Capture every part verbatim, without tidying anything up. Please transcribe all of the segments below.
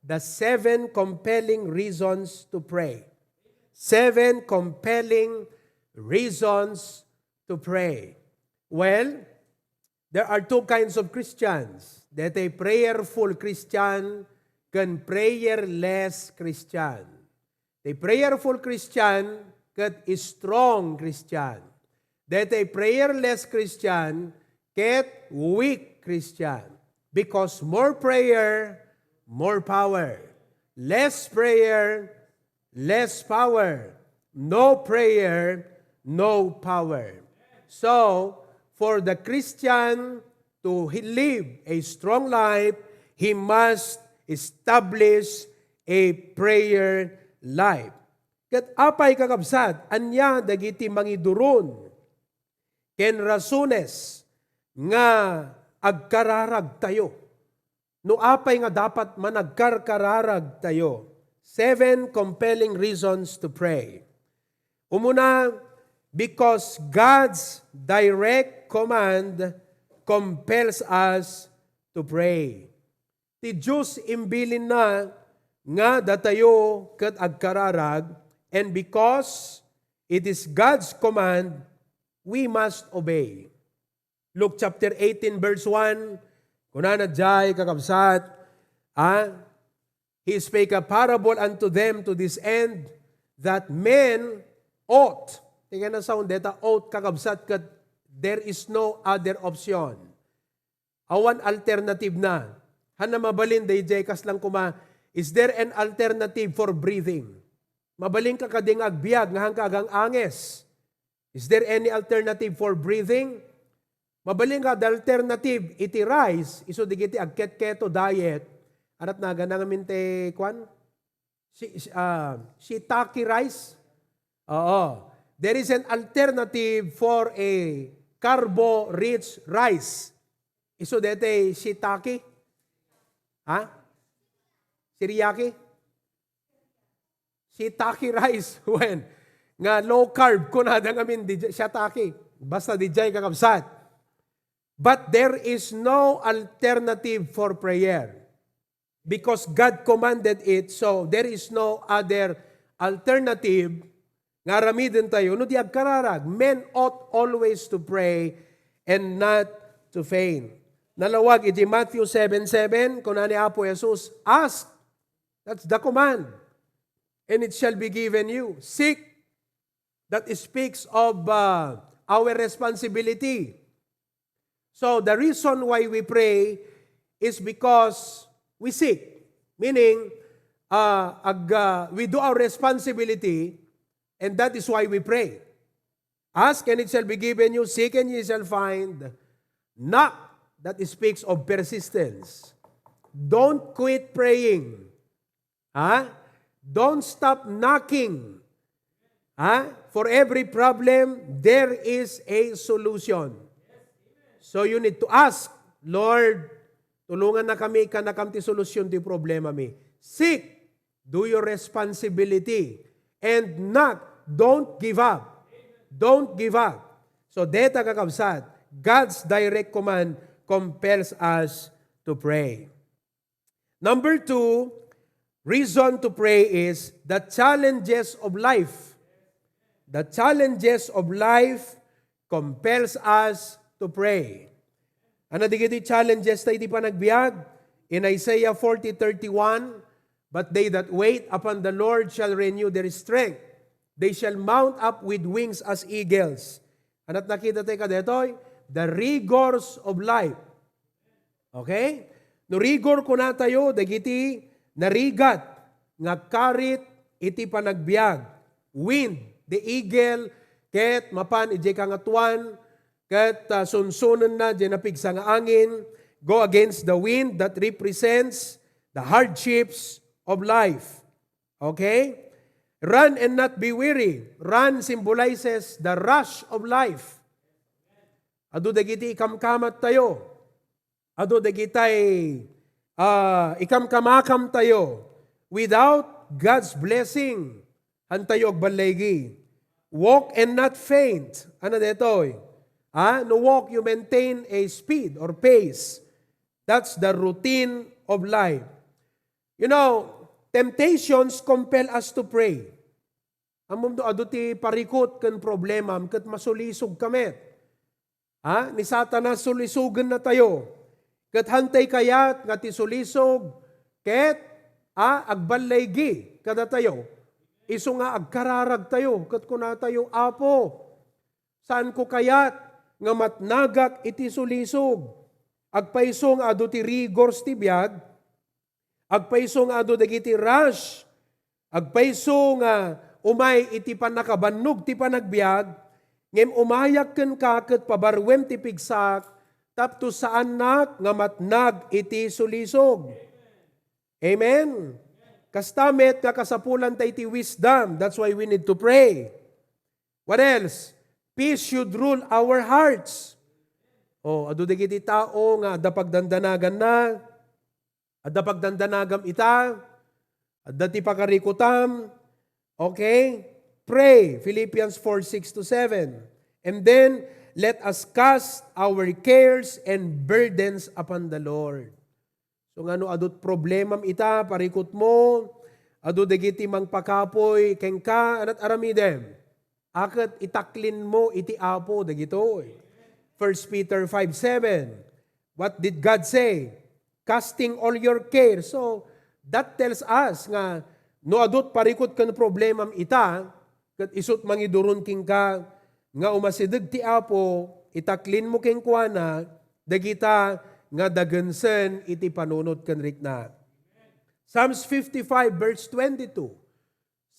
The seven compelling reasons to pray. Seven compelling reasons to pray. Well, there are two kinds of Christians. Daytoy prayerful Christian ken prayerless Christian. Ti prayerful Christian ket strong Christian. Daytoy prayerless Christian ket weak Christian. Because more prayer, more power. Less prayer, less power. No prayer, no power. So, for the Christian to he-, live a strong life, he must establish a prayer life. Ket apay, kakabsat, ania dagiti mangiduron ken rasones nga agkararagtayo? No apay nga dapat managkarkararagtayo? Seven compelling reasons to pray. Umuna, because God's direct command compels us to pray. Ti Dios imbilinna nga datayo ket agkararag, and because it is God's command, we must obey. Luke chapter eighteen, verse one, kunana diay, kakabsat, ah, "He spake a parable unto them to this end, that men ought," ti kanasaon deta ought, kakabsat, ket there is no other option. Awan alternative na. Hanna mabalin daydiay, kas lang kuma, is there an alternative for breathing? Mabalinka kadi nga agbiag nga hangka agang-anges? Is there any alternative for breathing? Mabalinka, the alternative iti rice, isu dagiti agket-keto diet, arat nagana ngamin ti kuan? Si, si, ah, shiitake rice? Oo. There is an alternative for a carbo-rich rice. Isu daytoy shiitake? Ha? Siriyaki? Shiitake rice. Wen, nga low carb, kunada ngamin, di, shiitake. Basta diay, kakabsat. But there is no alternative for prayer. Because God commanded it, so there is no other alternative nga aramidentayo no di agkararag. Men ought always to pray and not to faint. Nalawag iti Matthew seven seven, kuna ni Apo Jesus, "Ask," that's the command, "and it shall be given you. Seek," that speaks of, uh, our responsibility. So, the reason why we pray is because we seek. Meaning, uh, ag-, uh, we do our responsibility, and that is why we pray. "Ask, and it shall be given you. Seek, and ye shall find. Knock," that speaks of persistence. Don't quit praying. Ha? Don't stop knocking. Ha? For every problem, there is a solution. So you need to ask, "Lord, tulongannakami, ikkannakam ti solusyon ti problemami." Seek, do your responsibility, and knock, don't give up. Don't give up. So deta, kakabsat, God's direct command compels us to pray. Number two, reason to pray is the challenges of life. The challenges of life compels us to pray. Ano dagiti challenges ta iti panagbiag? In Isaiah forty thirty-one, "But they that wait upon the Lord shall renew their strength. They shall mount up with wings as eagles." Ania ti nakita tayo kadetoy? The rigors of life. Okay? No rigor kunatayo, dagiti narigat nga agkarit iti panagbiag. Wind, the eagle, ket mapan idiay kangatoan, ket, ah, sunsonenna diay napigsa nga angin, go against the wind, that represents the hardships of life. Okay? Run and not be weary. Run symbolizes the rush of life. Adu dagiti ikamkamattayo. Adu dagitay, ah, ikamkamakamtayo. Without God's blessing, hantayo agballigi. Walk and not faint. Ano detoy? Ah, no walk, you maintain a speed or pace. That's the routine of life. You know, temptations compel us to pray. Ammom no adu ti parikut ken problemam ket masulisog ka met. Ha? Ni Satanas sulisogen natayo. Ket hantay kayat nga ti sulisog ket, ha, agballaygi kadatayo. Isu nga agkararag tayo ket kuna tayo, "Apo, saanko kayat nga matnagak iti sulisog? Agpayso nga adu ti rigors ti biag, agpayso nga adu dagiti rush, agpayso nga umay iti pannakabannog ti panagbiag, ngem umayak kenka ket pabaruem ti pigsak, tapno saannak nga matnag iti sulisog." Amen? Kasta met nga kasapulan ta iti wisdom. That's why we need to pray. What else? Peace should rule our hearts. Oh, adu dagiti tao nga adda pagdandanaganna, adda pagdandanagam ita, adda ti pakarikutam. Okay? Pray, Philippians four six to seven. And then, let us cast our cares and burdens upon the Lord. So, nga no adut problemam ita, parikutmo, adu dagiti mangpakapuy kenka, anat aramidem? Aket itaklinmo iti Apo dagitoy. First Peter five seven. What did God say? "Casting all your care." So, that tells us nga no adut parikut ken problemam ita, ket isut mangiduron kenka nga umasideg ti Apo, itaklinmo kenkuana dagita nga dagensen iti panunot ken rikna. Psalms fifty-five verse twenty-two.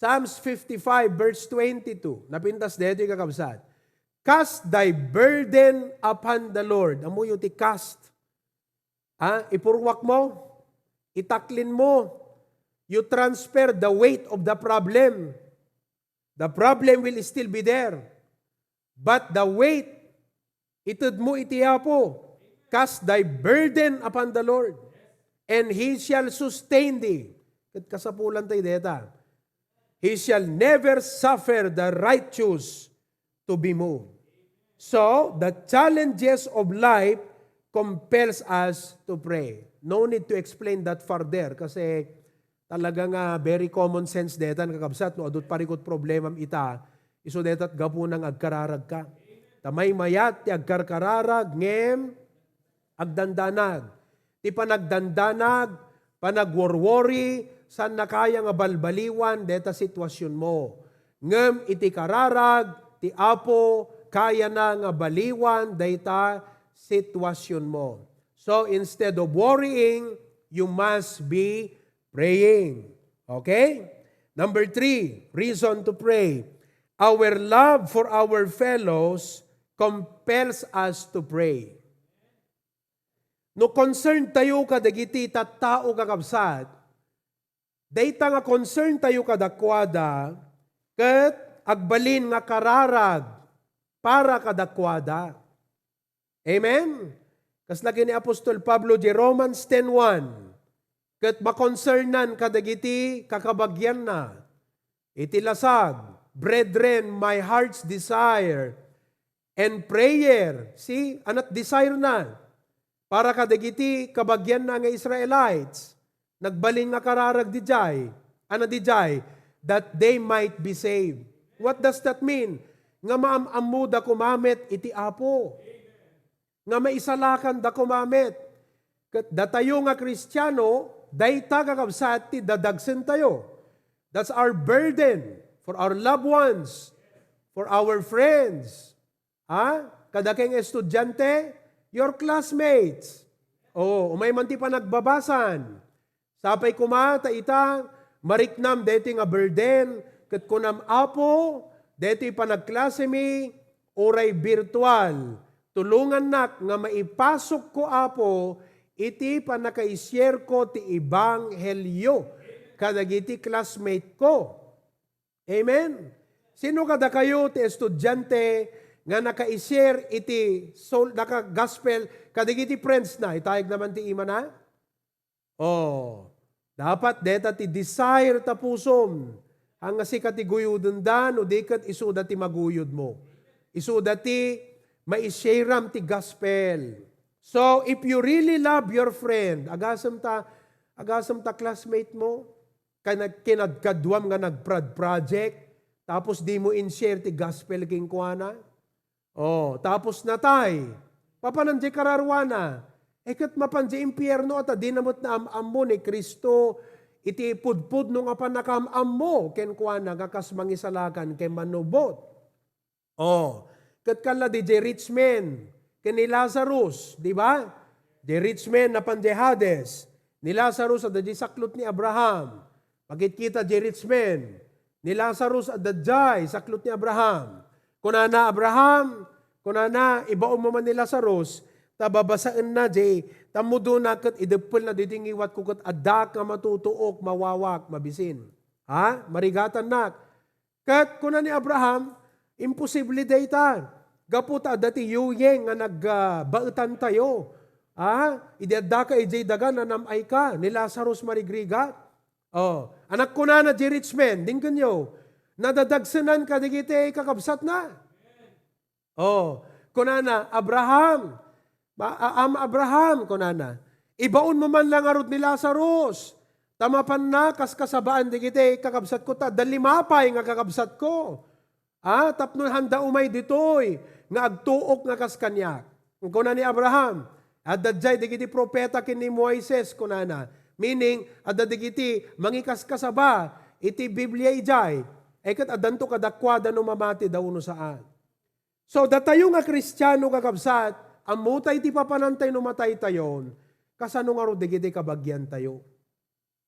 Psalms fifty-five verse twenty-two. Napintas daytoy, kakabsat. "Cast thy burden upon the Lord." Ammoyo ti cast. Ha? Ipurwak mo. Itaklin mo. You transfer the weight of the problem. The problem will still be there. But the weight, ited mo iti Apo. "Cast thy burden upon the Lord, and He shall sustain thee." Ket kasapulan tayo deta. "He shall never suffer the righteous to be moved." So, the challenges of life compels us to pray. No need to explain that further kasi talaga nga very common sense detan, kakabsat, no adut parikut problemam ita, isu detat gapu nang agkararag ka. Ta maymayat ti agkarkararag ngem agdandanag. Ti panagdandanag, panagworwori, saanna kaya nga balbaliwan deta situasionmo. Ngem iti kararag ti Apo, kayana nga baliwan dayta situasionmo. So instead of worrying, you must be praying. Okay? Number three, reason to pray. Our love for our fellows compels us to pray. No concern tayo kadagiti tattao, kakabsat, dayta nga concern tayo kadakuada, ket agbalin nga kararag para kadakuada. Amen? Kasla ken ni Apostol Pablo di Romans ten one, ket makonsernan kadagiti kakabagianna. Iti lasag, "Brethren, my heart's desire and prayer." See, anat desire na para kadagiti kabagianna nga Israelites. Nagbalin nga kararag dijay. Ano dijay? "That they might be saved." What does that mean? Nga maam-ammoda koma met iti Apo. Nga maisalakanda koma met. Ket datayo nga Kristiano, dayta kakabsat ti dadagsentayo. That's our burden for our loved ones, for our friends. Ha? Kadakay nga estudiante, your classmates. O, umay man ti panagbabasan. Sapay koma ta ita, mariknam daytoy nga burden, ket kunam, "Apo, daytoy panagklasemi, uray virtual, tulongannak nga maipasokko, Apo, iti pannakaisierko ti ebanghelio kadagiti classmate ko." Amen? Sino kadakayo ti estudiante nga naka-share iti sol-, naka-gospel kadagiti friends na? Itayag naman ti imana? Oh, dapat deta ti desire ta pusom. Haan nga sika ti guyodenda, no di ket isuda ti maguyodmo. Isuda ti maisharam ti gospel. So, if you really love your friend, agasem ta, Agasem ta classmate mo, kanag-, kinadkaduam nga nagprad project, tapos di mo in-share ti gospel kenkuana? Oh, tapos natay. Papanan di kararuana? Eh, ket mapan di impierno, at di na met naam-ammo ni Cristo iti pudpudno nga pannakaam-ammo kenkuana nga kas mangisalakan ken mannubot. Oh, ket kalla di jay rich man ken ni Lazarus, di ba? Jay rich man napan jay Hades, ni Lazarus adda jay saklot ni Abraham. Pakitkita jay rich man, ni Lazarus adda jay saklot ni Abraham. Kunana, "Abraham," kunana, "ibaonmo man ni Lazarus, ta babasaenna jay, ta mudona ket ideppelna ditoy ngiwatko ket addak nga matutuok, mawawak, mabisin." Ha? Marigatannak. Ket kuna ni Abraham, "Imposible dayta. Gapu ta adda ti yuyeng nga nag, ah, baetantayo. Ah, idi addaka idiay daga, nanam-ayka, ni Lazarus marigrigat." Oh, anak kunana di rich man, denggenyo, nadadagsenan kadagiti kakabsatna. Oh, kunana, "Abraham, ma-, a-, am Abraham," kunana, "ibaonmo man la ngarud ni Lazarus, ta mapanna kaskasabaan dagiti kakabsatko, ta adda lima pay nga kakabsatko. Ah, tapno handa umay ditoy nga agtuok nga kas kaniak." Kuna ni Abraham, "Adda jay dagiti profeta ken ni Moises," kunana. Meaning, adda dagiti mangikaskasaba iti Biblia idiay. Eh, ket addanto kadakuada no mamati da wenno saan. So, datayo nga Kristiano, kakabsat, ammotay ti papanantay no mataytayon, kasano ngarud dagiti kabagiantayo?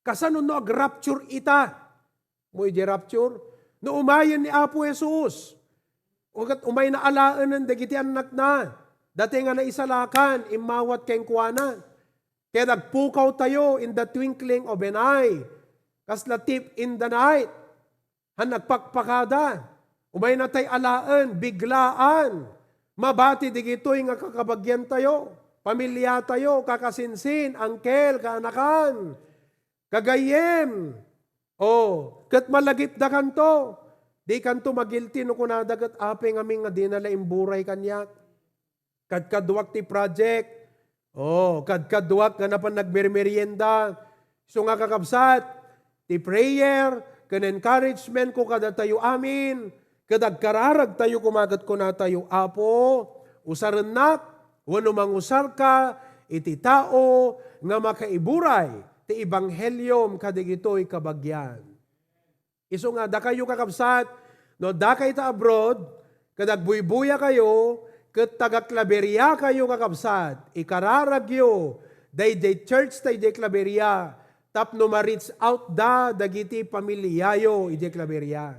Kasano no ag-rapture ita? Mo idiay rapture? No umayen ni Apo Jesus, ket umayna alaenen dagiti annakna, dati nga naisalakan, immawat kenkuana. Ket agpukawtayo in the twinkling of an eye, kasla thief in the night. Han nagpakpakada, umaynatay alaen, biglaan. Mabati dagitoy nga kakabagiantayo, pamiliatayo, kakasinsin, angkel, kaanakan, kagayyem. O, ket malagipdakanto. Dikanto magilti no kunada ket, "Apay ngamin nga dina la imburay kaniak? Kadkaduak ti project. Oh, kadkaduak nga napan nagmermerienda." Isu nga, kakabsat, ti prayer ken encouragement ko kadatayo amin, ket agkararagtayo koma ket kunatayo, "Apo, usarennak wenno mangusarka iti tao nga makaiburay ti ebangheliom kadagitoy kabagian." Isu nga, dakayo, kakabsat, no addakayo ita abroad, ket agbuybuyakayo, ket taga-Claveria kayo, kakabsat, ikararagyo daydiay church ta idiay Claveria tapno ma-reach out da dagiti pamiliayo idiay Claveria.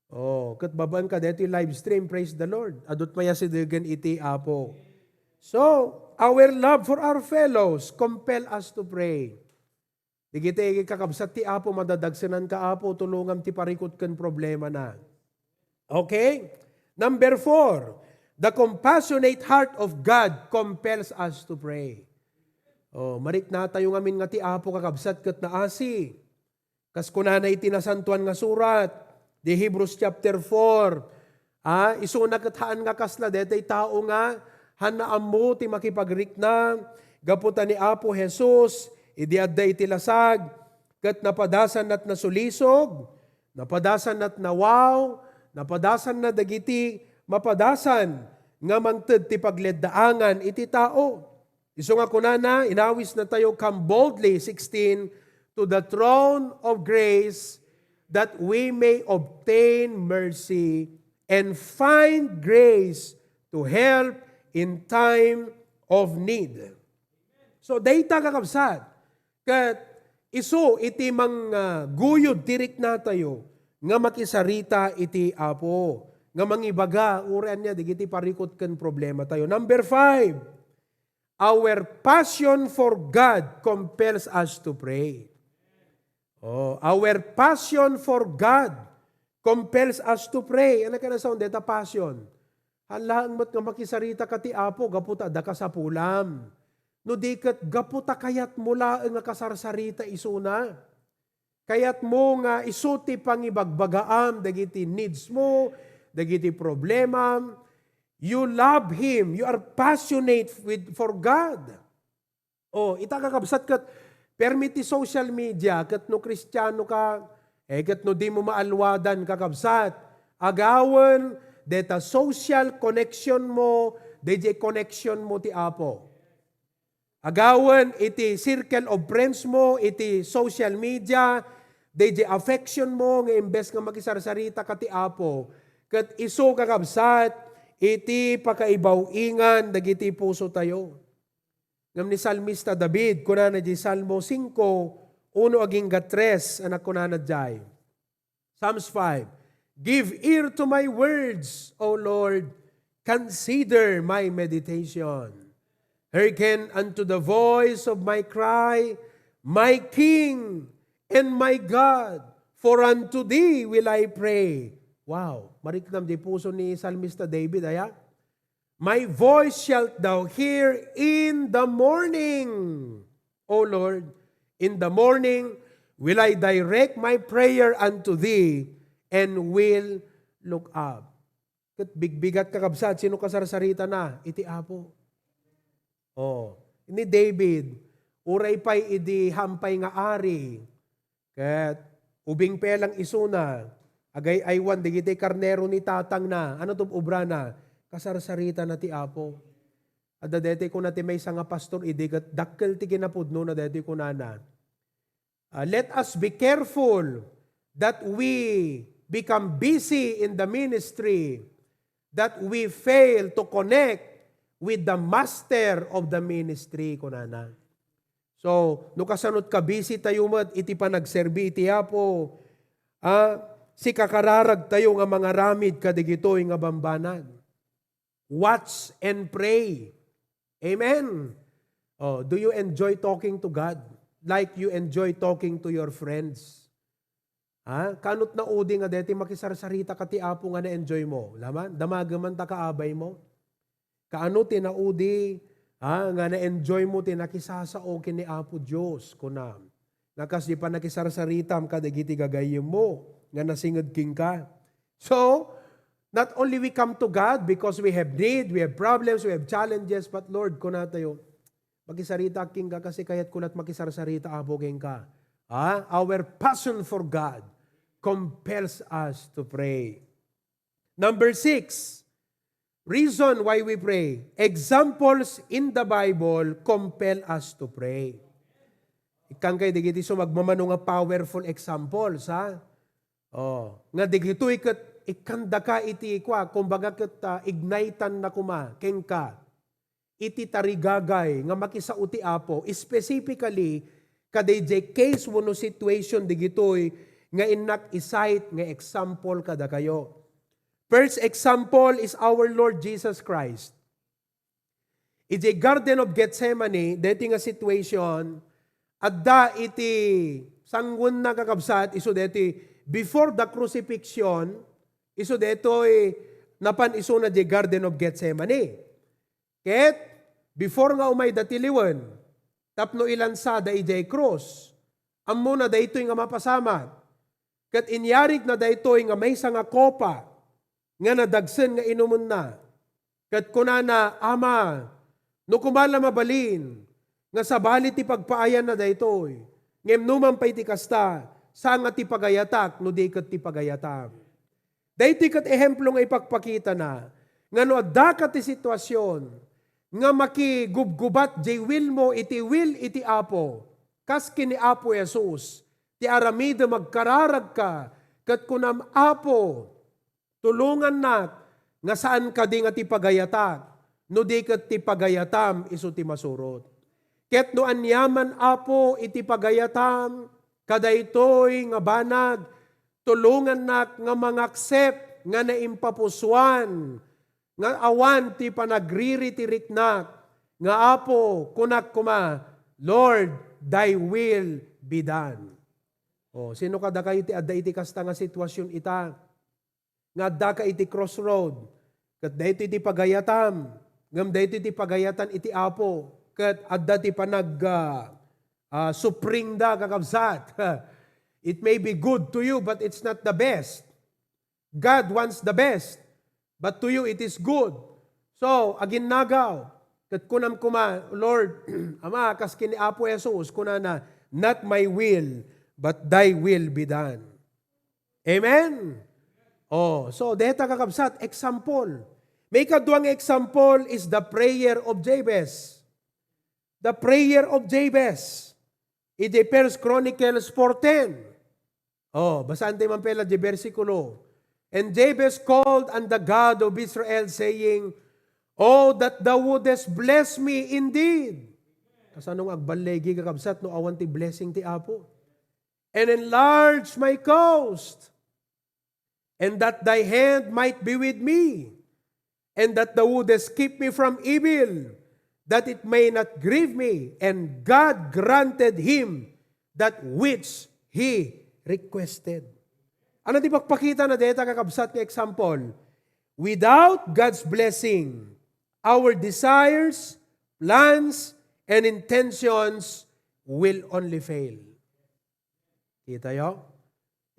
Oh, ket babaen kadaytoy live stream, praise the Lord. Adu ti mayasidegen iti Apo. So, our love for our fellows compel us to pray. Dagiti kakabsat ti Apo, madadagsenanka, Apo, tulongam ti parikut ken problemana. Okay? Number four, the compassionate heart of God compels us to pray. Oh, mariknatayo ngamin nga ti Apo, kakabsat, ket naasi. Kas kunana iti Nasantoan nga Surat, di Hebrews chapter four, ah, isuna ket haan nga kasla daytoy tao nga haan naammo ti makipagrikna gapu ta ni Apo Jesus, idi adda iti lasag, ket napadasannat nasulisog, napadasannat nawaw, napadasanna dagiti mapadasan nga mangted ti pagleddaangan iti tao. Isu nga kunana, inawisnatayo, "Come boldly," sixteen, "to the throne of grace, that we may obtain mercy and find grace to help in time of need." So, dayta, kakabsat, ket isu iti mangguyod ti riknatayo nga makisarita iti Apo, nga mangibaga, uray ania, dagiti parikut ken problematayo. Number five, our passion for God compels us to pray. Oh, our passion for God compels us to pray. Ano kaya sound deta passion? Haan laeng met nga makisaritaka ti Apo gapu ta adda kasapulam. No di ket gapu ta kayatmo laeng nga kasarsarita isuna. Kayatmo nga isu ti pangibagbagaam dagiti needs mo, dagiti problemam. You love Him. You are passionate with, for God. Oh, ita, kakabsat, ket Permi ti social media, ket no Kristiano ka, eh, ket no di mo maalwadan, kakabsat, agawen deta social connection mo, dayjay connection mo ti Apo. Agawen iti circle of friends mo, iti social media, dayjay affection mo, nga imbes nga makisarsarita ka ti Apo, ket isu, kakabsat, iti pakaibaw-ingan dagiti puso tayo. Ngem ni Salmista David, kunana di Salmo singko, uno agingga tres, a kunana diay. Psalms five, "Give ear to my words, O Lord, consider my meditation. Hearken unto the voice of my cry, my King and my God, for unto thee will I pray." Wow, mariknam di puso ni Salmista David, aya? "My voice shalt thou hear in the morning, O Lord. In the morning will I direct my prayer unto thee and will look up." Ket bigbigat, kakabsat, sino kasarsaritana? Iti Apo. Oh, ni David, uray pay idi hampay nga ari, ket ubing pay lang isuna, agay-aywan dagiti karnero ni tatangna. Ano ti obrana? Kasarsaritana ti Apo. Adda daytoy kuna ti maysa nga pastor idi ket dakkel ti kinapudnona, daytoy kunana, ah, "Let us be careful that we become busy in the ministry, that we fail to connect with the master of the ministry," kunana. So, no kasano't ka-busy tayo met iti panagserbi iti Apo, ah, sikakararag tayo nga mangaramid kadagitoy nga bambanag. Watch and pray. Amen. Oh, do you enjoy talking to God like you enjoy talking to your friends? Ha? Kano't naudi nga deti makisarsarita ka ti Apo nga na-enjoy mo? Laman, damageman ta kaabay mo. Kaano ti naudi, ha, nga na-enjoy mo ti nakisasao ken ni Apo Dios, kunam? Nga kas di panakisarsaritam kadagiti gagayyemmo nga nasinged kenka. So, not only we come to God because we have need, we have problems, we have challenges, but Lord, kunatayo, makisarita kenka kasi kayatko la't makisarsarita, Apo, kenka. Ha? Our passion for God compels us to pray. Number six, reason why we pray. Examples in the Bible compel us to pray. Ikkan kay digiti sumagmamano nga powerful examples, ha? Oh, nga digitoy ket ikkandaka iti kua, kumbaga ket, ah, ignite-an na koma kenka iti tarigagay nga makisao ti Apo, specifically kadayjay case wenno situation digitoy nga innak i-cite nga example kadakayo. First example is our Lord Jesus Christ. Idiay Garden of Gethsemane, deti nga situation, adda iti sanguenna, kakabsat, isu deti before the crucifixion, isu detoy napan isuna diay Garden of Gethsemane. Ket before nga umayda ti liwen tapno ilansada idiay krus, ammona daytoy nga mapasamak. Ket inyarigna daytoy nga maysa nga kopa nga nadagsen nga inumenna. Ket kunana, "Ama, no koma la mabalin nga sabali ti pagpaayanna daytoy, ngem numan pay ti kasta, saan nga ti pagayatak no di ket ti pagayatam." Daytoy ket ehemplo nga ipakpakitana nga no addaka ti situasion nga makigubgubat jay will mo iti will iti Apo, kas ken ni Apo Jesus, ti aramidem agkararagka, ket kunam, "Apo, tulongannak nga saan kadi nga ti pagayatak, no di ket ti pagayatam isu ti masurot. Ket no aniaman, Apo, iti pagayatam, kadaytoy nga banag, tulongannak nga mangaksept nga naimpapusoan nga awan ti panagririknak, nga Apo, kunak koma, 'Lord, thy will be done.'" O, sino kadakayo ti adda iti kasta nga situasion ita? Nga addaka iti crossroad, ket daytoy ti pagayatam, ngem daytoy ti pagayatan iti Apo, ket adda ti panag-, ah, ah, suffering da, kakabsat. It may be good to you, but it's not the best. God wants the best, but to you it is good. So, aginnagaw, ket kunam koma, "Lord, Ama, kas ken ni Apo Jesus, kunana, not my will, but thy will be done. Amen? Oh, so deta, kakabsat, example. Maikadua nga example is the prayer of Jabez. The prayer of Jabez. Iti First Chronicles four ten. Oh, basaan tayo man pay la di bersikulo. And Jabez called on the God of Israel, saying, "Oh, that thou wouldest bless me indeed." Kasano nga agballigi, kakabsat, no awan ti blessing ti Apo? "And enlarge my coast, and that thy hand might be with me, and that thou wouldest keep me from evil, that it may not grieve me." And God granted him that which he requested. Ano ti pakpakita na deta, kakabsat, nga example? Without God's blessing, our desires, plans, and intentions will only fail. Kitayo?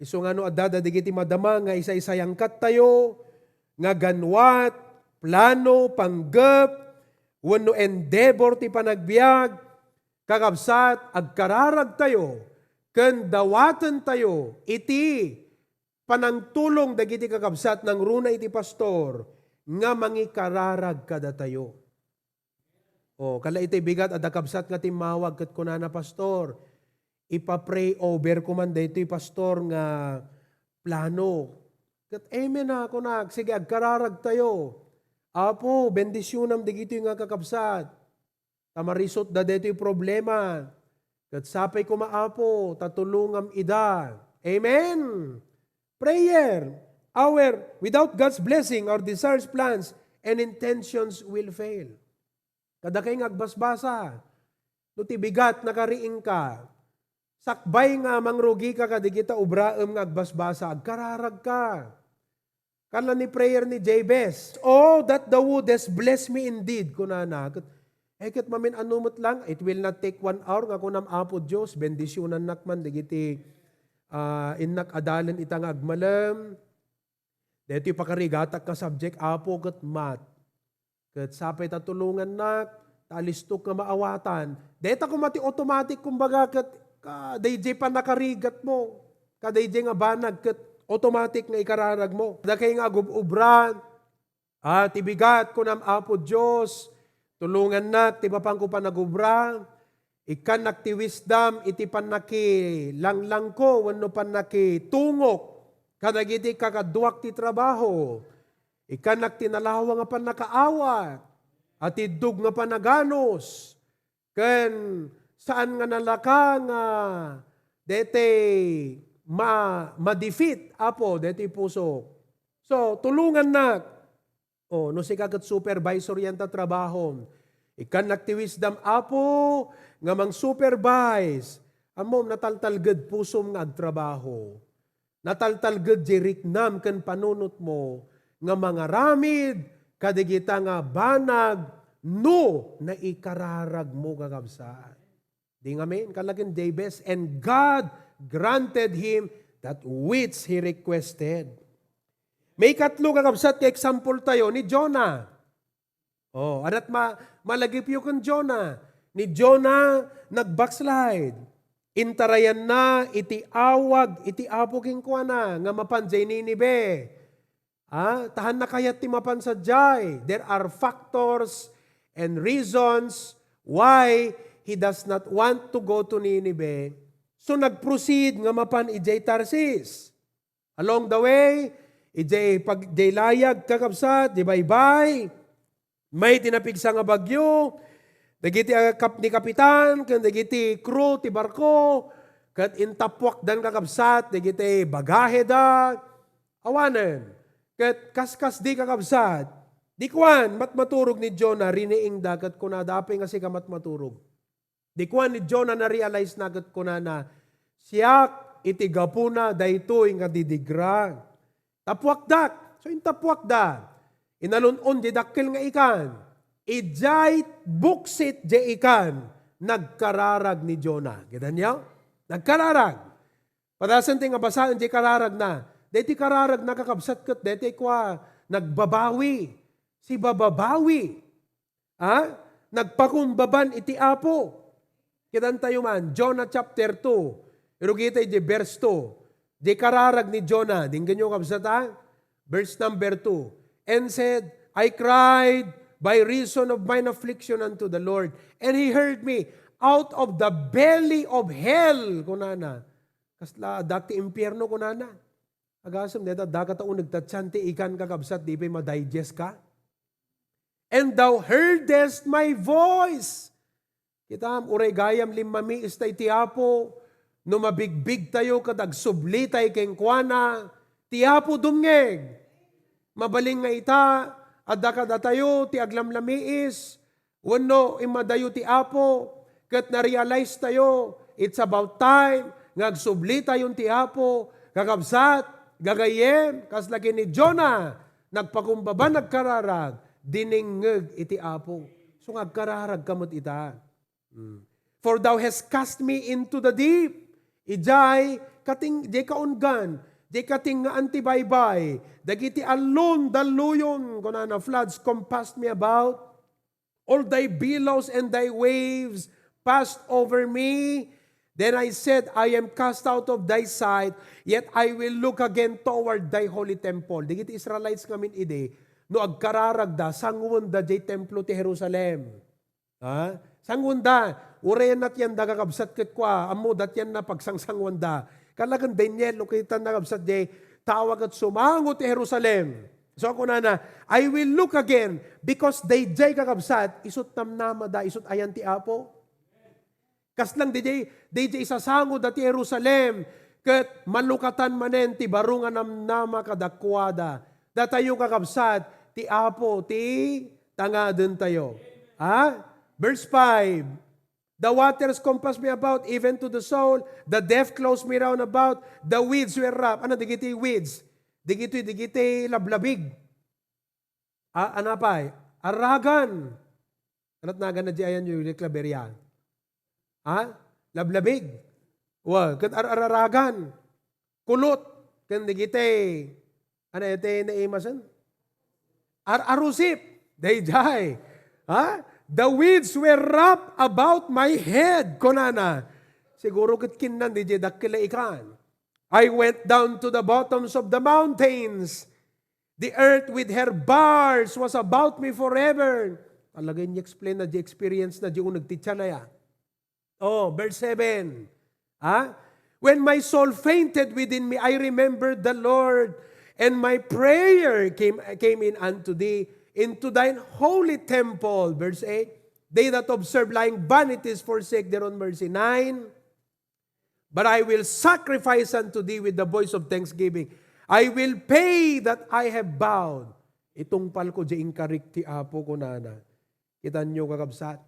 Isu nga no adda dagiti madama nga isaysayangkattayo, nga ganwat, plano, panggep, wenno endeavor ti panagbiag, kakabsat, agkararagtayo ken dawatentayo iti panangtulong dagiti kakabsat nangruna iti pastor nga mangikararag kadatayo. O, kala iti bigat, adda kabsat nga timmawag ket kunana, "Pastor, ipa-pray over ko man daytoy, Pastor, nga plano." Ket, "Amen a," kunak, "sige, agkararagtayo. Apo, bendisionam dagitoy nga kakabsat. Ta marisotda daytoy problema. Ket sapay koma, Apo, ta tulongam ida." Amen! Prayer. Our, without God's blessing, our desires, plans, and intentions will fail. Kadakay nga agbasbasa, no ti bigat nakariingka, sakbay nga mangrugika kadagita obraem nga agbasbasa, agkararagka. Kala ni prayer ni Jabez, "Oh, that thou wouldest bless me indeed," kunana. Ket, eh, ket mamin-ano met lang, it will not take one hour nga kunam, "Apo Dios, bendisionannak man dagiti, ah, innak a dalin ita nga agmalem." Daytoy pakarigatak nga subject, Apo, ket math. Ket sapay ta tulongannak, ta alistok nga maawatan. Dayta koma ti automatic, kumbaga, ket ka-, dayjay pannakarigatmo. Kadayjay nga banag, ket automatic nga ikararagmo. Dakay nga agub-ubra, ah, ti bigat, kunam, "Apo Dios, tulongannak ti mapanko panagubra." Ikkannak ti wisdom iti pannakilanglangko wenno pannakitungok kadagiti kakaduak ti trabaho. Ikkannak ti nalawa nga pannakaawat, atiddog nga panaganus, ken saan nga nalaka nga daytoy ma-, ma-defeat, Apo, daytoy pusok. So, tulongannak. O, no sika ket supervisor yan ta trabahom, ikkannak ti wisdom, Apo, nga mang-supervise. Ammom, nataltalged pusom nga agtrabaho. Nataltalged diay riknam ken panunotmo nga mangaramid kadagita nga banag no naikararagmo, kakabsat. Di ngamin, kalakin Jabez, "And God granted him that which he requested." Maikatlo, kakabsat, nga example tayo ni Jonah. Oh, adat ma-, malagipyo ken Jonah. Ni Jonah nag-backslide. Intarayanna iti awag iti Apo kenkuana nga mapan jay Ninive. Ah, ta haanna kayat ti mapan sadiay. There are factors and reasons why he does not want to go to Ninive. So, nag-proceed nga mapan idiay Tarsis. Along the way, idiay pag-, idiay layag, kakabsat, di baybay, may ti napigsa nga bagyo, dagiti, ah, kap-, ni kapitan, ken dagiti crew ti barko, ket intappuakdan, kakabsat, dagiti bagaheda, awanen. Ket kaskasdi, kakabsat, di kuan, matmaturog ni Jonah, riniingda, ket kunada, "Apay nga sika matmaturog?" Di kuan ni Jonah, na-realize-na ket kunana, "Siak iti gapuna daytoy nga didigra. Tappuakdak." So, intappuakda. Inalun-on diay dakkel nga ikan. Idiay buksit diay ikan, nagkararag ni Jonah. Kitanyo? Nagkararag. Padasen ti nga basaen diay kararagna. Daytoy kararagna, kakabsat, ket daytoy kua, nagbabawi. Sibababawi. Ah? Nagpakumbaban iti Apo. Kitantayo man, Jonah chapter two. Irukita iti verse two. Di kararag ni Jonah. Denggenyo, kabsat, a? Verse number two. And said, "I cried by reason of mine affliction unto the Lord, and he heard me out of the belly of hell," kunana. Kasla, adda ti impierno, kunana. Agasem, deta, dakata uneg ta tian ti ikan, kakabsat, di pay ma-digest ka. "And thou heardest my voice." Kitam, uray gayam limmamiis tay ti Apo, no mabigbigtayo ket agsublitay kenkuana, ti Apo dumngeg. Mabalin nga ita, adda kadatayo ti aglamlamiis, wenno immadayo ti Apo, ket na-realize tayo, it's about time nga agsublitayon ti Apo, kakabsat, gagayyem, kasla ken ni Jonah, nagpakumbaba, nagkararag, dinengngeg iti Apo. So nga agkararag ka met ita. Mm. "For thou hast cast me into the deep." Idiay kating-, idiay kaunggan, idiay katingaan ti baybay, dagiti allun, dalluyon, kunana, "floods compassed me about. All thy billows and thy waves passed over me. Then I said, I am cast out of thy sight, yet I will look again toward thy holy temple." Dagiti Israelites ngamin idi, no agkararagda, sanguenda diay templo ti Jerusalem. Ha? Sanguenda, uray natianda, kakabsat, ket kua, ammo datianna pagsangsanguenda. Kalagen Daniel, no kitan, kakabsat, diay tao a ket sumango ti Jerusalem. So, kunana, "I will look again," because daydiay, kakabsat, isut' namnamada, isut' ayan ti Apo. Kasla daydiay, daydiay isasangoda ti Jerusalem, ket malukatan manen ti baro nga namnama kadakuada. Datayo, kakabsat, ti Apo ti tangadentayo. Ha? Verse five, "The waters compassed me about, even to the soul. The depth closed me round about. The weeds were wrapped." Ano dagiti weeds? Dagiti, dagiti lablabig. A-, ano pay? Aragan. Ket naganna diay ayanyo, di Claveria? Ha? Lablabig. Wa, ket ar-, araragan. Kulot. Ken dagiti, ano iti naimasen? Ar-, arusip. Daydiay. Ha? "The weeds were wrapped about my head," kunana. Siguro ket kinnan diay dakkel a ikan. "I went down to the bottoms of the mountains. The earth with her bars was about me forever." Talaga, in-explain na diay experience na diay uneg ti tian aya. Oh, verse seven. Ha? "When my soul fainted within me, I remembered the Lord, and my prayer came, came in unto thee, into thine holy temple." Verse eight, "They that observe lying vanities forsake their own mercy." Nine, "But I will sacrifice unto thee with the voice of thanksgiving. I will pay that I have vowed." Itungpalko diay inkarik ti Apo, kunana. Kitanyo, kakabsat?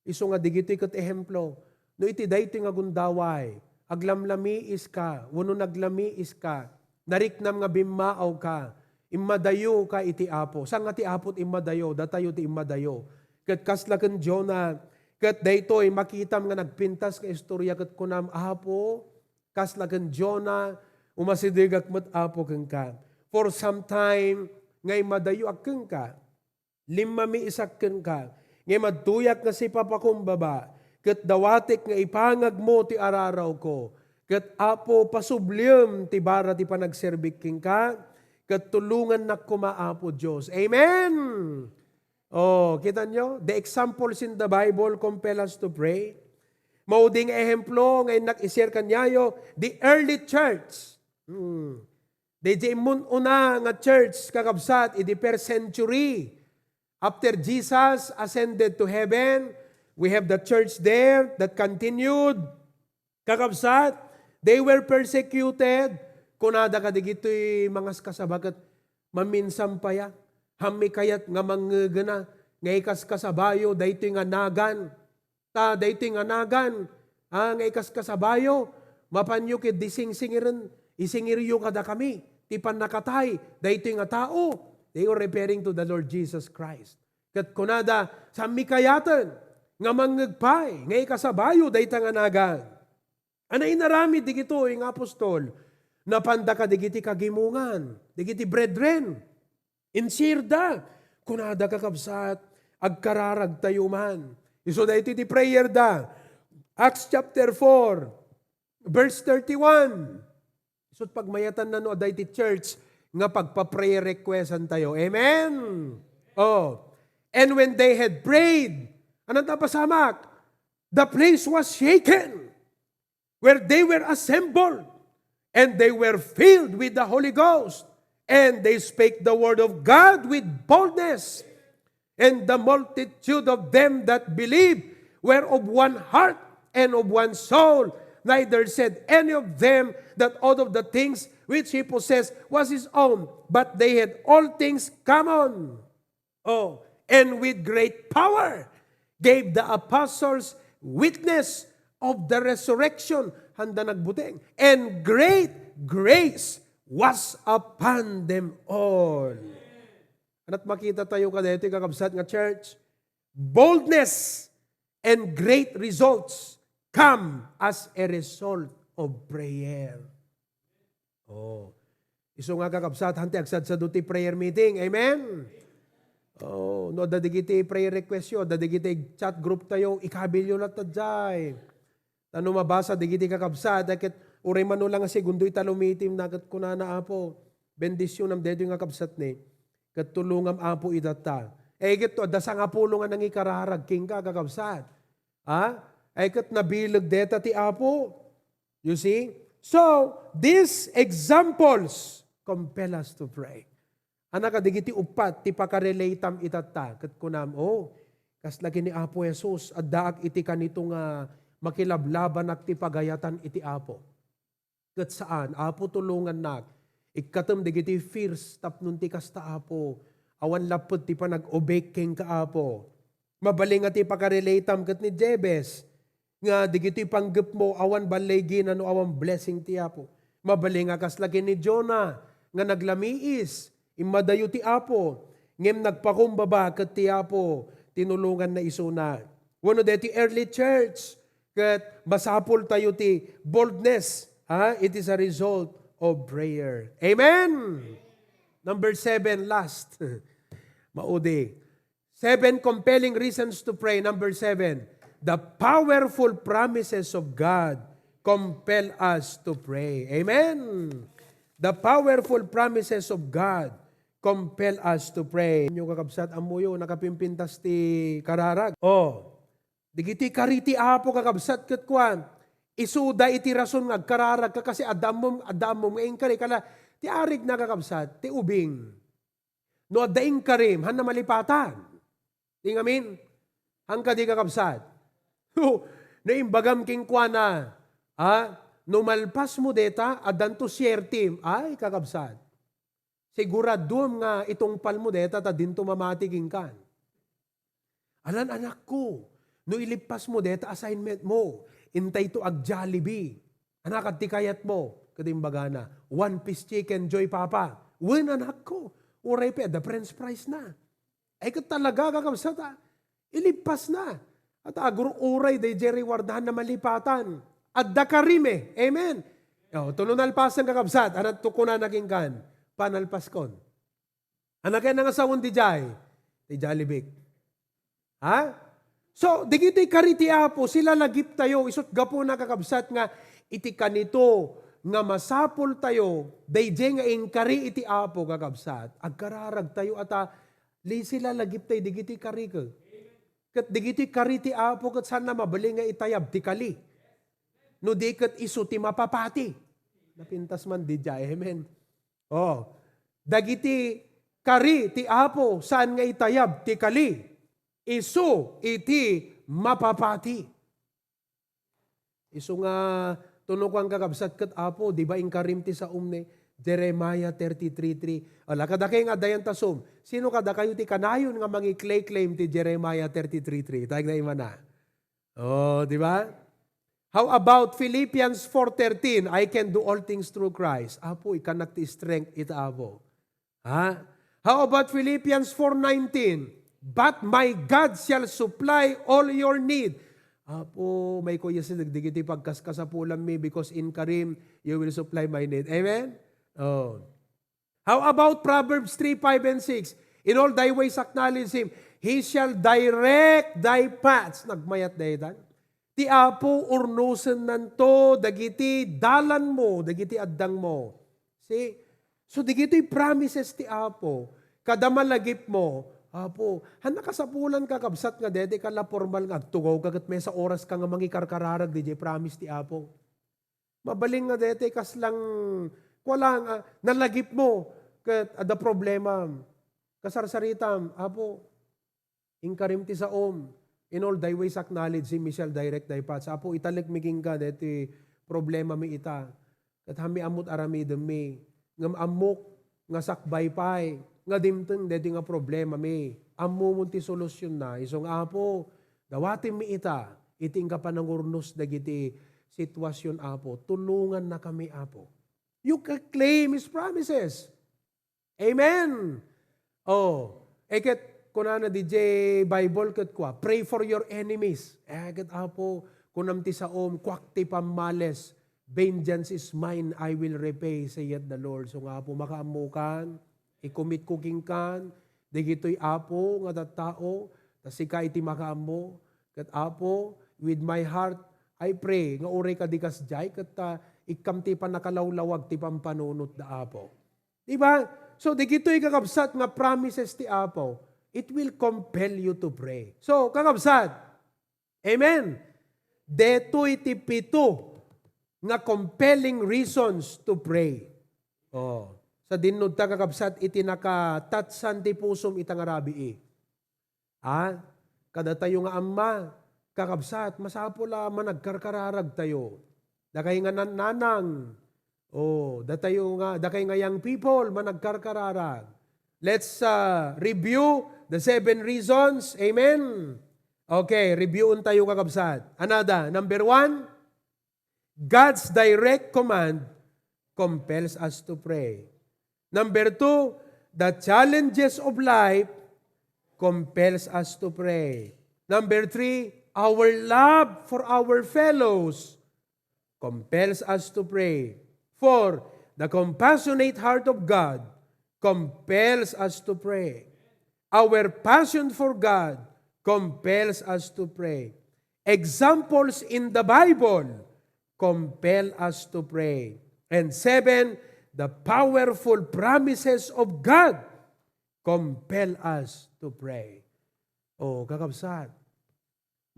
Isu nga dagitoy ket ehemplo. No iti daytoy nga gundaway, aglamlamiiska, wenno naglamiiska, nariknam nga bimmaawka, immadayoka iti Apo. Saan nga ti Apo ti immadayo? Datayo ti immadayo. Ket kasla ken Jonah, ket daytoy makitam nga nagpintas nga istorya ket kunam, "Apo, kasla ken Jonah, umasidegak met, Apo, kenka. For some time nga immadayoak kenka, limmamiisak kenka, ngem adtoyak nga sipapakumbaba, ket dawatek nga ipangagmo ti ararawko. Ket, Apo, pasubliem ti bara ti panagserbik kenka, ket tulongannak koma, Apo Dios." Amen! Oh, kitanyo? The examples in the Bible compel us to pray. Maudi nga ehemplo nga innak i-share kaniayo, the early church. Hmm. Daydiay immun-una nga church, kakabsat, idi first century. After Jesus ascended to heaven, we have the church there that continued. Kakabsat, they were persecuted. Kunada kadagitoy mangaskasaba ket maminsan pay a, "Haanmi kayat nga mangngegena nga ikaskasabayo daytoy nga nagan. Ta daytoy nga nagan, a, nga ikaskasabayo, mapanyo ketdi singsingiren, isingiryo kadakami ti pannakatay daytoy nga tao." They were referring to the Lord Jesus Christ. Ket kunada, "Saanmi kayaten nga mangngeg pay nga ikasabayo dayta nga nagan." Ania inaramid digitoy nga apostol? Napanda kadagiti kagimongan, dagiti brethren. Insirda. Kunada, kakabsat, agkararagtayo man. Isu daytoy ti prayer da. Acts chapter four, verse thirty-one. Isut' pagmayatanna no adda iti church nga pagpa-prayer requestan tayo. Amen? Oh. And when they had prayed, anong napasamak? The place was shaken where they were assembled, and they were filled with the Holy Ghost, and they spake the word of God with boldness. And the multitude of them that believed were of one heart and of one soul. Neither said any of them that all of the things which he possessed was his own, but they had all things common. Oh, and with great power gave the apostles witness of the resurrection. Handa nagbuteng. And great grace was upon them all. Ania't makita tayo kadaytoy, kakabsat, nga church? Boldness and great results come as a result of prayer. Oh. Isu nga, kakabsat, han ti agsadsado ti prayer meeting. Amen? Oh, no adda dagiti prayer request yo, adda dagiti chat group tayo, ikabilyo latta diay. Ta no mabasa dagiti kakabsat, ay ket uray mano lang nga segundo ita lumitimna, ket kunana, "Apo, bendisyonam daytoy nga kabsat ni, ket tulongam, Apo, itatta." Eh, ket adda sangapulo nga nangikararag kenka, kakabsat. Ha? Ay ket nabileg deta ti Apo. You see? So, these examples compel us to pray. Ania kadagiti uppat ti pakarelatam itatta, ket kunam, "Oh, kasla ken ni Apo Jesus, addaak iti kanito nga makilablabanak ti pagayatan iti Apo." Ket saan, "Apo, tulongannak. Ikkatem dagiti fears tapno ti kasta, Apo. Awan lapped ti panag-obey kenka, Apo." Mabalin nga ti pakarelatam ket ni Jabez nga dagitoy panggepmo, awan balligina no awan blessing ti Apo. Mabalin nga kasla ken ni Jonah nga naglamiis, immadayo ti Apo, ngem nagpakumbaba ket ti Apo tinulonganna isuna. Wenno daytoy early church, ket masapul tayo ti boldness, ha? It is a result of prayer. Amen? Number seven, last. Maudi. Seven compelling reasons to pray. Number seven, the powerful promises of God compel us to pray. Amen? The powerful promises of God compel us to pray. Inyo, kakabsat, ammoyo, nakapimpintas ti kararag. Oh, dagiti kari ti Apo, kakabsat, ket kuan, isuda iti rason nga agkararagka, kasi adda ammom, adda ammom nga inkari, kala, ti arigna, kakabsat, ti ubing. No adda inkarim, hanna malipatan. Ti ngamin, han kadi, kakabsat? No imbagam kenkuana, ha? No malpasmo deta, addanto siertem. Ay, kakabsat. Siguraduem nga itungpalmo deta ta dinto mamati kenkan. Alan, anakko, no ilippasmo deta assignmentmo, intayto ag-Jollibee. Ania ket ti kayatmo? Ket imbagana, "One piece chicken, Joy Papa." Wen, anakko, uray pay adda french fries na. Ay ket talaga, kakabsat, a, ilippasna. At agur-uray daydiay reward, hanna malipatan. Adda karim, eh. Amen. O, tuno nalpasen, kakabsat, ania ti kunana kenkan? Panalpaskon. Ania kayatna nga sawen daydiay? Ti Jollibee. Ha? So, dagitoy kari ti Apo, silalagiptayo, isut' gapuna, kakabsat, nga iti kanito nga masapultayo, daydiay nga inkari iti Apo, kakabsat, agkararagtayo a ta, li-, silalagiptayo dagitoy kari ket. Ket dagitoy kari ti Apo ket saanna mabalin nga itayab ti kali. No di ket isu ti mapapati. Napintas man daydiay, amen. Oh, dagiti kari ti Apo saan nga itayab ti kali. Isu iti mapapati. Isu nga, tuno kuan, kakabsat, ket, "Apo, di ba inkarim ti saom ni Jeremiah thirty-three three?" Ala, kadakayo nga adda yan ta Zoom. Sino kadakayo ti kanayon nga mangi-claim ti Jeremiah thirty-three three? Tayag na imana. Oh, di ba? How about Philippians four thirteen? "I can do all things through Christ." Apo, ikkannak ti strength ita Apo. Ha? How about Philippians four nineteen? "But my God shall supply all your need." Apo, maikuyas dagiti pagkaskasapulanmi because in Karim, you will supply my need. Amen? Oh. How about Proverbs three, five, and six? "In all thy ways acknowledge Him. He shall direct thy paths." Nagmayat daytan. Ti Apo, urnusennanto dagiti dalanmo, dagiti addangmo. See? So, dagitoy promises ti Apo. Kada malagipmo, Apo, han nakasapulan, kakabsat, nga daytoy ka la formal nga agtugawka ket maysa oras ka nga mangikarkararag diay promise ti Apo. Mabalin nga daytoy kaslang, kulang, ah, nalagipmo ket adda problema. Kasarsaritam, Apo, inkarim ti saom. In all thy ways acknowledge him, he shall direct thy paths. Apo, italekmi kenka daytoy problemami ita. Ket hammi ammot aramidemmi. Ngem ammok nga sakbay pay nga dimteng daytoy nga problemami. Ammomon ti solusionna. Isu nga, Apo, dawatemmi ita iti inka panangurnos dagiti situasion, Apo. Tulongannakami, Apo. You can claim His promises. Amen. Oh, eh, ket kunana diay Bible ket kua, "Pray for your enemies." Eh, ket, Apo, kunam ti saom, kuak ti pammales. "Vengeance is mine, I will repay, saith the Lord." So nga, Apo, makaammokan, ikumitko kenkan, dagitoy, Apo, nga tattao, ta sika iti makaammo. Ket, Apo, with my heart, I pray, nga uray kadi kasdiay, ket ta, ikkam ti pannakalawlawag ti pampanunotda, Apo. Di ba? So, dagitoy, kakabsat, nga promises ti Apo, it will compel you to pray. So, kakabsat, amen. Detoy ti pito nga compelling reasons to pray. Oh. Sa dinnod ta, kakabsat, iti nakatatsan ti pusom ita nga rabii. Ah, kadatayo nga amma, kakabsat, masapul a managkarkararagtayo. Dakay nga nan-, nanang, oh, datayo nga, dakay nga young people, managkarkararag. Let's, uh, review the seven reasons. Amen? Okay, reviewon tayo, kakabsat. Another, number one, God's direct command compels us to pray. Number two, the challenges of life compels us to pray. Number three, our love for our fellows compels us to pray. Four, the compassionate heart of God compels us to pray. Our passion for God compels us to pray. Examples in the Bible compel us to pray. And seven, the powerful promises of God compel us to pray. Oh, kakabsat,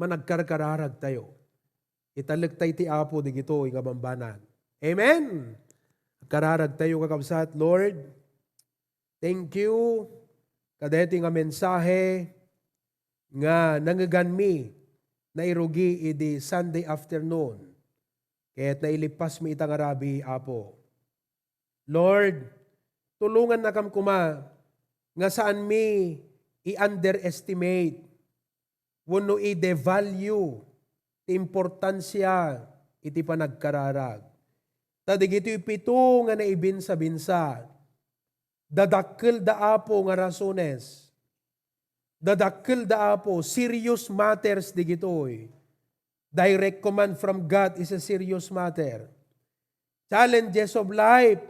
managkarkararagtayo. Italekta iti Apo dagitoy nga bambanag. Amen! Agkararagtayo, kakabsat. Lord, thank you kadaytoy nga mensahe nga nangngeganmi nairugi idi Sunday afternoon. Ket nailippasmi ita nga rabii, Apo. Lord, tulongannakam koma nga saanmi i-underestimate wenno i-devalue ti importansia iti panagkararag. Ta dagitoy pito nga naibinsa-binsa, dadakkelda, Apo, nga rasones. Dadakkelda, Apo, serious matters dagitoy. Direct command from God is a serious matter. Challenges of life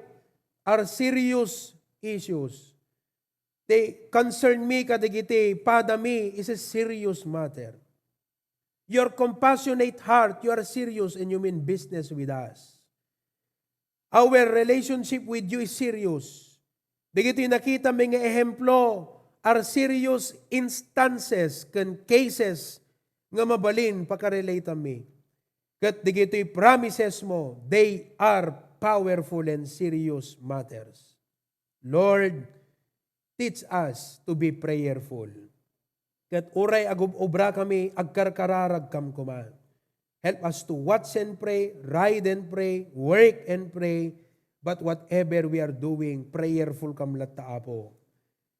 are serious issues. Ti concern mi kadagiti padami is a serious matter. Your compassionate heart, you are serious and you mean business with us. Our relationship with you is serious. Dagitoy nakitami nga ehemplo are serious instances ken cases nga mabalin pakarelatanmi. Ket dagitoy promises mo, they are powerful and serious matters. Lord, teach us to be prayerful. Ket uray agub-obrakami, agkarkararagkam koma. Help us to watch and pray, ride and pray, work and pray, but whatever we are doing, prayerful kam latta, Apo.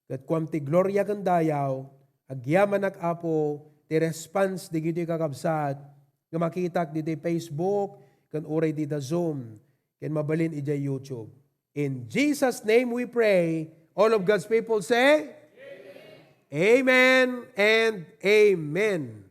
Ket kuam ti gloria ken dayaw, agyamanak, Apo, ti response dagitoy kakabsat nga makitak ditoy Facebook ken uray dita Zoom ken mabalin idiay YouTube. In Jesus' name we pray. All of God's people say, Amen and amen.